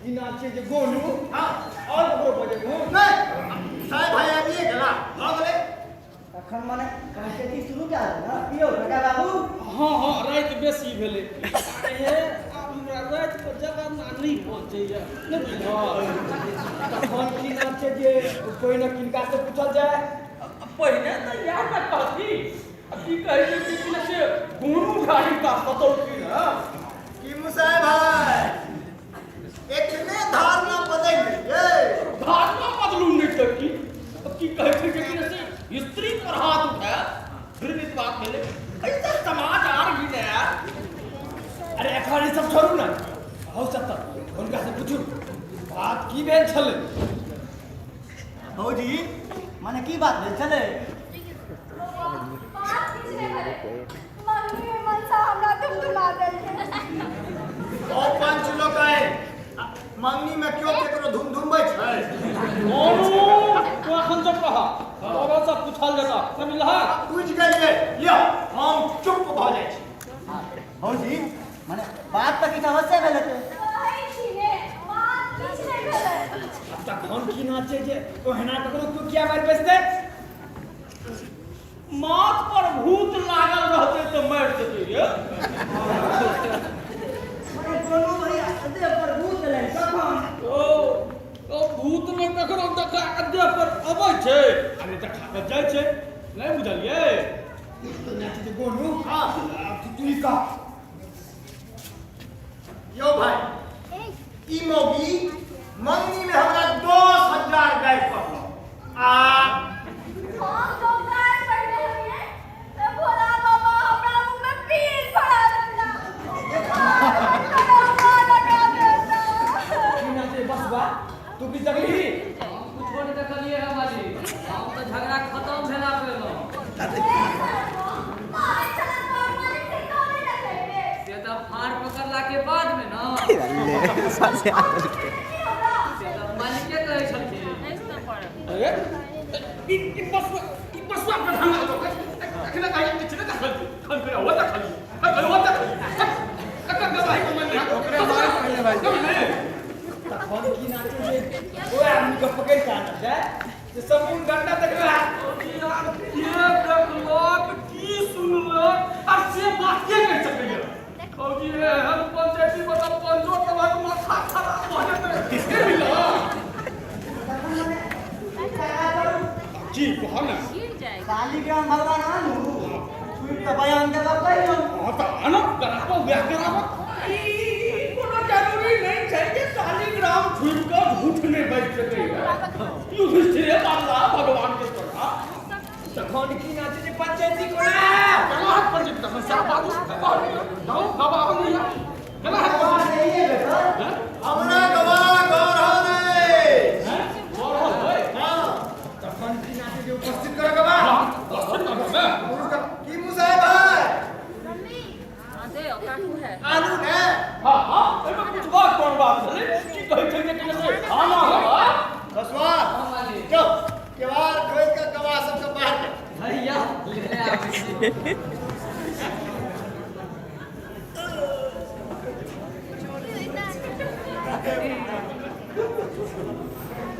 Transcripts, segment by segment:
ई नाम छियै जे गोनू। हाँ, आओर ककरो बजेबहु? नहि, साहेब भाई आबिए गेला, भऽ गेलै। तखन मने पंचायती शुरू कए देल ने की यौ काका बाबू? हँ हँ, राति बेसी भेलै। हे, आब हमरा रातिके जगरना नहि पहुँचैए, नहि बुझल? तखन की नाम छै जे पहिने किनका से पूछल जाय? पहिने तऽ इएह ने कहती। आ की कहै छै कि ने से गोनू झा हिनका सतौलखिन हँ। की मुसाय भाई, एखने धारणा बदलि गेलियै? धारणा बदलू नहि तऽ की? की कहै छै जे कि ने से स्त्री पर हाथ उठायब घृणित बात भेलै। एहिसँ समाज आर घिनायल। अरे एखन ई सब छोड़ू ने, हौ सत्तर हुनका से पूछू बात की भेल छलै। भौजी, मने की बात भेल छलै? बात किछु नहि भेलै। मंगनी मनसा हमरा धुमधुमा देलकै। ओ पंच लोक अइ, मंगनी में केओ केकरो धुम धुमबै छै? गोनू, तू एखन चुप रह, तोरो से पूछल जेतऽ, समझलहक? बुझि गेलियै, लिअ हम चुप भऽ जाइ छी। भौजी, मने बात तऽ किछु अवश्य भेल हेतै। कहै छी ने, बात किछु नहि भेलै। तखन की नाम छै जे ओहिना ककरो केओ किया मारि बैसतै? माथ पर भूत लागल रहतै तऽ मरि जेतै रे। मने गोनू भैया देह पर भूत एलनि तखन? ओ ओ भूत ने ककरो देखा कऽ देह पर अबै छै आ नहि देखा कऽ जाइ छै, नहि बुझलियै? गोनू, हाँ, तू ई कह। यौ भाई, ई मौगी मंगनी में हमरा 10,000 गाय पड़ल आ हम तो गाय पढ़ने हलियै तऽ भोला बाबा हमरा मुँह में पील भरा देला। लगा देला। की नाम छै बसवा, तू की देखली? हम कुछो नहि देखलियै हँ मालिक, हम तऽ झगड़ा खतम भेला पर एलहुँ। मारै छला तोहर मालिक से तो नहि देखलियै। से तऽ फाड़ पकड़ला के बाद मे ने। से तऽ मालिके कहै छलखिन। अरे, ई ई बसवा, ई बसवा के ढंग अखने कहिया किछु नहि देखल, खन के ओ देखल, खन ओ देखल, एकर गवाही के मन नहि ओकरे मारे पहिले भाई। तखन की नाम छै जे ओहि आदमी के पकड़ि कऽ आनल जाय जे सम्पूर्ण घटना देखले हैत? यार, के देखलक, की सुनलक आ से बात के कहि सकैया? फौजी, एहन पंचायती मतलब पंचो सभक माथा खराब भऽ जेतै, के मिलल? तखन मने एकटा करू। की कह ने? शालिग्राम भगवान आनू, छुपि कऽ बयान देबऽ कहियौ। हाँ तऽ आनो, कराबो, वएह कराबो। ई कोनो जरूरी नहि छै जे शालिग्राम छुपि कऽ झूठ नहि बाजि सकैया। युधिष्ठिरे बाजला भगवान के सोझा। तखन की नाम छै जे पंचायती कोना हैत? केना हैत पंचायती तखन? सएह बाजू, जाउ गवाह नहि है, केना हैत गवाह पंचायती? नहिए भेटल। हैं? हमरा गवाह गऽ रहल अछि। हैं? भऽ रहल है? हाँ। तखन की नाम छै जे उपस्थित कर गवाह। हाँ, उपस्थित करब ने। की मुसाय भाई, आनू ने। हाँ हाँ, एहिमे पूछबाक कोन बात छलै? की कहै छै जे कि से आना गवाह। बसवा। हँ मालिक। चल केवाड़ खोलि कऽ गवाह सबके बाहर कर। भैया, लेने आबै छी।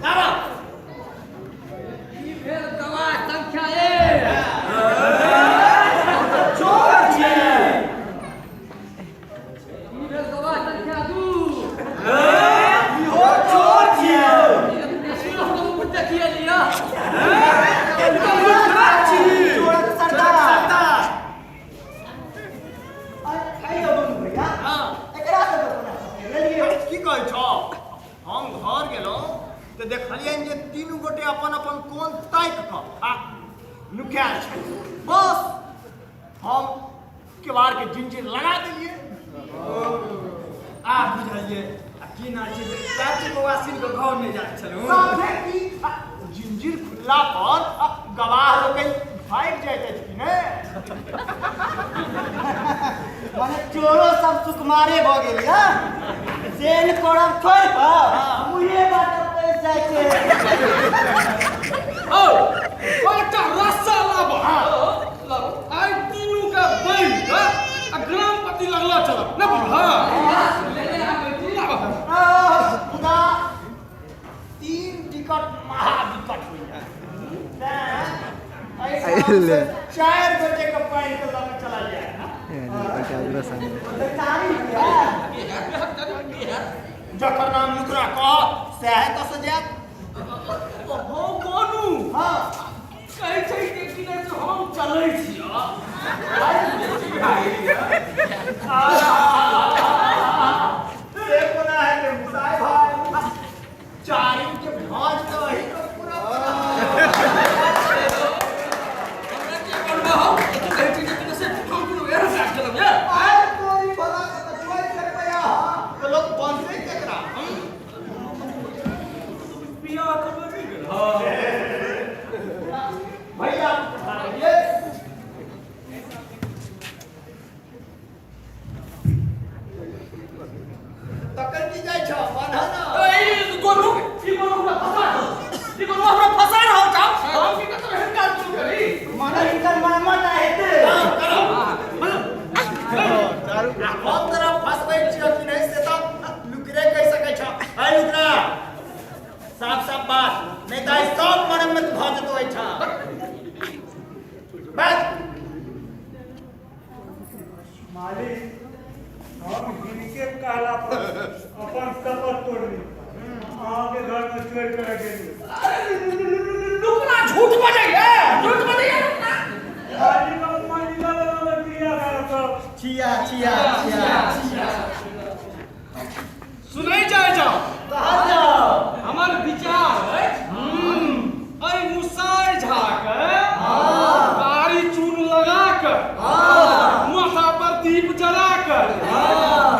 आबा। ई भेल गवाह संख्या एक। चोर छियै। ई भेल गवाह संख्या दू। इहो चोर छियै। देखिए लिअ। चोरक सरदार। सरदार। अरे यौ गोनू भैया, हाँ। एकरा सब कोना पकड़ि लेलियै? अरे की कहै छौ, हम घर गेलहुँ तऽ देखलियनि जे तीनू गोटे अपन अपन कोन ताकि कऽ आ नुकायल छै। बस हम केवाड़के जिंजीर लगा देलियै। आ बुझलियै आ की नाम छै जे चाची बौआ सिन के घर नहि जाइत छलहुँ। साफे की आ, जिंजीर खुलला पर आ, गवाह लोकनि भागि जाइत अछि कि ने? मने चोरो सब सुकुमारे भऽ गेल या जेल करब छोड़ि कऽ मुँहे बाटब पैसि जाइ छै। ओ ओ एकटा रस्सा लाबह, आइ तीनू के बान्हि कऽ आ ग्रामपति पत्ती लगला चलब नहि बुझलह। मुदा 3 टिकट महाविकट होइया, तें 4 गोटे के पानि के लऽ के चला जाय। जकर नाम लुकरा कहत सएह तऽ से जायत। हो गोनू, हँ कहै छै कि कि नहि से हम चलै छी। से कोना हेतै मुसाइ भाय? चारिम के भाँज तऽ अही के पूरा। हमरा के बनबा हौ? तू कहै छै जे कि नहि से हम कोनो एहन काज केलहुँ ये? आइ तोरी भला के तऽ छोड़ि सकबै अहाँ तऽ लोक बनतै केकरा? बियाह करबै नहि गेल। भैया ये तकर की जाइ छ, बान्ह ना। ए गोनू, ई गोनू हमरा फंसा रहल, ई गोनू हमरा फंसा रहल छौ। हम की कतौ एहन काज कोनो करी? मगर हिनकर मरम्मत हेतै। हम तोरा फंसबै छियौ कि नहि से तऽ लुकरे कहि सकै छौ। है लुकरा, साफ साफ बात, नहि तऽ आइ सब मरम्मत भऽ जेतौ एहिठाम। बस मालिक, हम हिनके कहला पर अपन शपथ तोड़ली, अहाँके घरमे चोरि करऽ गेली। लुकना झूठ बजैया, झूठ बजैया लुकना। मालिक, हम मानिला वाला क्रिया करब सब। छिया छिया छिया। सुनै जाय जाओ। कहाँ जाओ? हमर विचार अछि, एहि मुसाइ झा के कारी चून लगा के, माथा पर दीप जला के,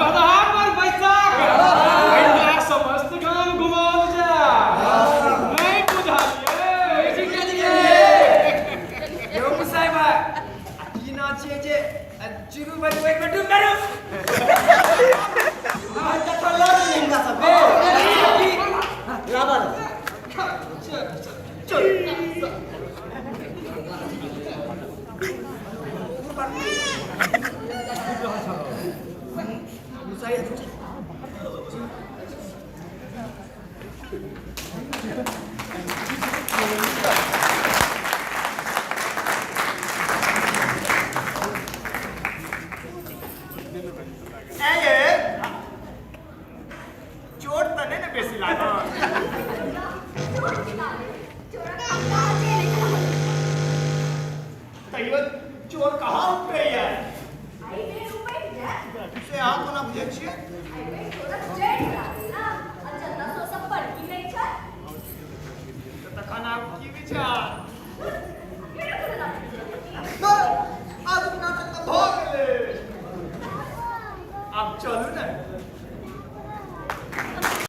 गदहा पर बैसा के एहिना समस्त गाम घुमाओल जाय। नहि बुझलियै? यौ मुसाइ भाय, की नाम छियै जे चुरू बजबै बटू करू? अहाँ तखन लऽ गेली हिनका सबके। लाबऽ। ऐ ये चोट तऽ नहि ने बेसी लागल? चोर की लागल? चोरक अंदाजे नहि लागल। तैयो चोर कहाँ उपटैया? एहि बेर उपटि जायत। से अहाँ कोना बुझै छियै?